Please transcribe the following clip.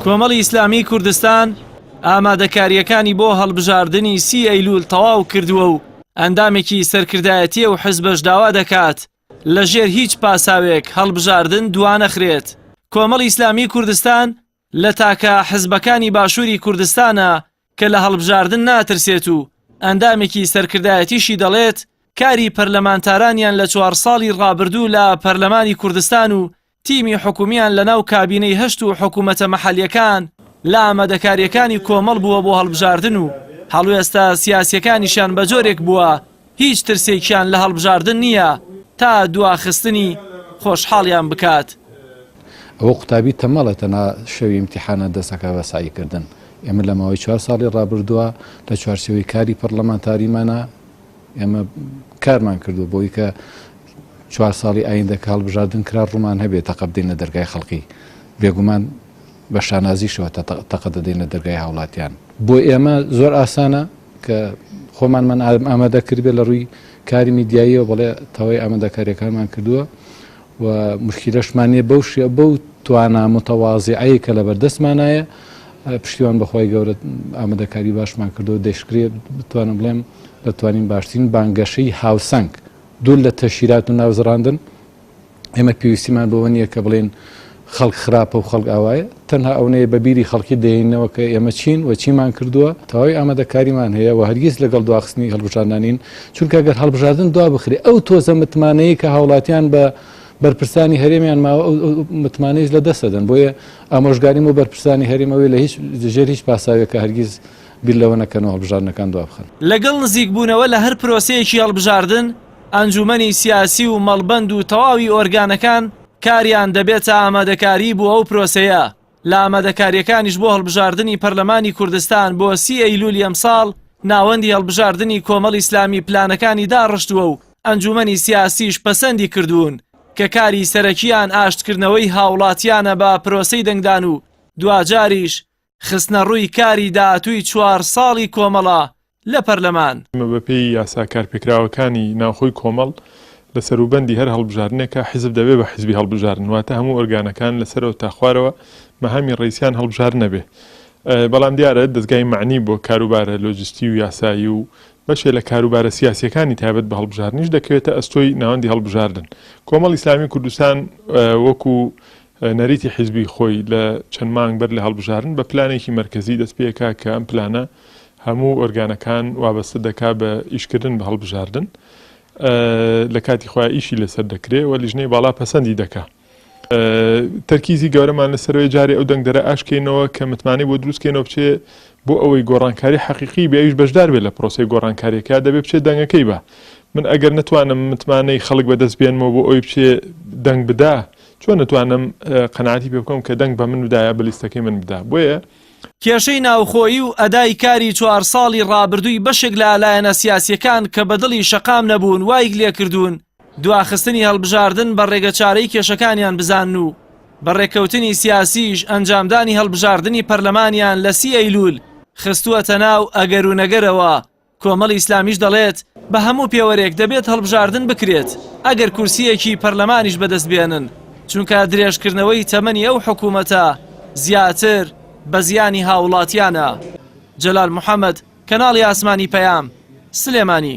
کۆمەڵی ئیسلامیی کوردستان ئامادەکارییەکانی بۆ هەڵبژاردنی سی ئەیلوول تەواو کردووە و ئەندامێکی سەرکردایەتی ئەو حزبەش داوا دەکات لە ژێر هیچ پاساوێک هەڵبژاردن دوانەخرێت. کۆمەڵی ئیسلامیی کوردستان لە تاکە حزبەکانی باشووری کوردستانە کە لە هەڵبژاردن ناترسێت و ئەندامێکی سەرکردایەتیشی دەڵێت کاری پەرلەمانتارانیان لە چوار ساڵی ڕابردوو لە پەرلەمانی کوردستان و تیمی حکومیان لەناو کابینەی هەشت و حکومەتە مەحەلیەکان لە ئامادەکاریەکانی کۆمەڵ بووە بۆ هەڵبژاردن و هەڵوێستە سیاسیەکانیشیان بەجۆرێک بووە هیچ ترسێکیان لە هەڵبژاردن نییە تا دواخستنی خۆشحاڵیان بکات. ئەوە قوتابی تەمەڵە تەنها شەوی ئیمتیحانات دەست ئەکا بە سەعی کردن. ئێمە لە ماوەی چوار ساڵی ڕابردووە لە چوارچێوەی کاری پەڕلەمانتاریمانا ئێمە کارمان کردووە بۆی کە چوار ساڵی ئایندە کە هەڵبژاردن کرا ڕوومان هەبێ تەقە بدەینە دەرگای خەڵکی. بێگومان بە شانازیشەوە تەقە دەدەینە دەرگای هاوڵاتیان. بۆ ئێمە زۆر ئاسانە کە خۆمانمان ئامادە کردبێت لە ڕووی کاری میدیاییەوە بەڵێ تەواوی ئامادەکاریەکانمان کردووە و مشکیلەشمان نییە بەو شێ بەو توانا متەوازیعەی کە لەبەردەستمانایە پشتیوان بەخوای گەورە ئامادەکاری باشمان کردووە دەشکرێت بتوانم بڵێم دەتوانین باشترین بانگەشەی هاوسەنگ دوور لە تەشیرات و ناوزڕاندن ئێمە پێویستیمان بەوە نییە کە بڵێین خەڵک خراپە و خەڵک ئاوایە، تەنها ئەونەیە بە بیری خەڵکی دەهێنینەوە کە ئێمە چین و چیمان کردووە، تەواوی ئامادەکاریمان هەیە و هەرگیز لەگەڵ دواخستنی هەڵبژاردنان نین، چونکە گەر هەڵبژاردن دوابخرێ ئەو تۆزە متمانەیەی کە هاوڵاتیان بە بەرپرسانی هەرێمیان ماوە ئەو متمانەیش لە دەست دەدەن، بۆیە ئامۆژگاریم بۆ بەرپرسانی هەرێم ئەوەیە لە هیچ ژێر هیچ پاساوێکە هەرگیز بیر لەوە نەکەنەوە هەڵبژاردنەکان دوابخەن. لەگەڵ نزیکبوونەوە لە هەر پرۆسەیەکی هەڵبژاردن، ئەنجومەنی سیاسی و مەڵبەند و تەواوی ئۆرگانەکان کاریان دەبێتە ئامادەکاری بۆ ئەو پرۆسەیە، لە ئامادەکارییەکانیش بۆ هەڵبژاردنی پەرلەمانی کوردستان بۆ سی ئەیلولی ئەمساڵ ناوەندی هەڵبژاردنی کۆمەڵی ئیسلامی پلانەکانی داڕشتووە و ئەنجومەنی سیاسیش پەسەندی کردوون کە کاری سەرەکییان ئاشتکردنەوەی هاوڵاتیانە بە پرۆسەی دەنگدان و دواجاریش خستنەڕووی کاری داهاتووی چوار ساڵی کۆمەڵە لە پەرلەمان. ئێمە بەپێی یاسا کارپێکراوەکانی ناوخۆی کۆمەڵ لە سەروبەندی هەر هەڵبژاردنێکا حیزب دەبێ بە حیزبی هەڵبژاردن واتە هەموو ئۆرگانەکان لە سەرەوە تا خوارەوە مەهامی ڕەئیسیان هەڵبژاردنە بێ بەڵام دیارە دەزگای مەعنی بۆ کاروبارە لۆجستی و یاسایی و بەشێ لە کاروبارە سیاسیەکانی تایبەت بە هەڵبژاردنیش دەکەوێتە ئەستۆی ناوەندی هەڵبژاردن کۆمەڵی ئیسلامی کوردستان وەکو نەریتی حیزبی خۆی لە چەند مانگ بەر لە هەڵبژاردن بە پلانێکی مەرکەزی دەست پێکا کە ئەم پلانە هەموو ئۆرگانەکان وابەستە دەکا بە ئیشکردن بە هەڵبژاردن لە کاتی خۆیان ئیشی لەسەر دەکرێ و لیژنەی باڵا پەسەندی دەکا. تەرکیزی گەورەمان لەسەرەوەی جارێ ئەو دەنگدەرە ئاشکەینەوە کە متمانەی بۆ دروستکەینەوە بچێ بۆ ئەوەی گۆڕانکاری حەقیقی بێ ئەویش بەشدار بێت لە پرۆسەی گۆڕانکاریەکە دەبێ بچێت دەنگەکەی بە من ئەگەر نەتوانم متمانەی خەڵک بەدەست بێنمەوە بۆ ئەوی بچێ دەنگ بدا چۆن ئەتوانم قەناعەتی پێ بکەم کە دەنگ بە من بدا یا بە لیستەکەی من بدا بۆیە. کێشەی ناوخۆیی و ئەدای کاری چوار ساڵی ڕابردووی بەشێک لە لایەنە سیاسییەکان کە بە دڵی شەقام نەبوون وای لێکردوون دواخستنی هەڵبژاردن بە ڕێگەچارەی کێشەکانیان بزانن و بە ڕێککەوتنی سیاسیش ئەنجامدانی هەڵبژاردنی پەرلەمانیان لە سی ئەیلول خستووەتە ناو ئەگەر و نەگەرەوە. کۆمەڵی ئیسلامیش دەڵێت، بە هەموو پێوەرێک دەبێت هەڵبژاردن بکرێت، ئەگەر کورسییەکی پەرلەمانیش بەدەست بێنن، چونکە درێژکردنەوەی تەمەنی ئەو حکوومەتە زیاتر بە زیانی هاووڵاتیانە. جەلال محەمەد، کەناڵی ئاسمانی پەیام، سلێمانی.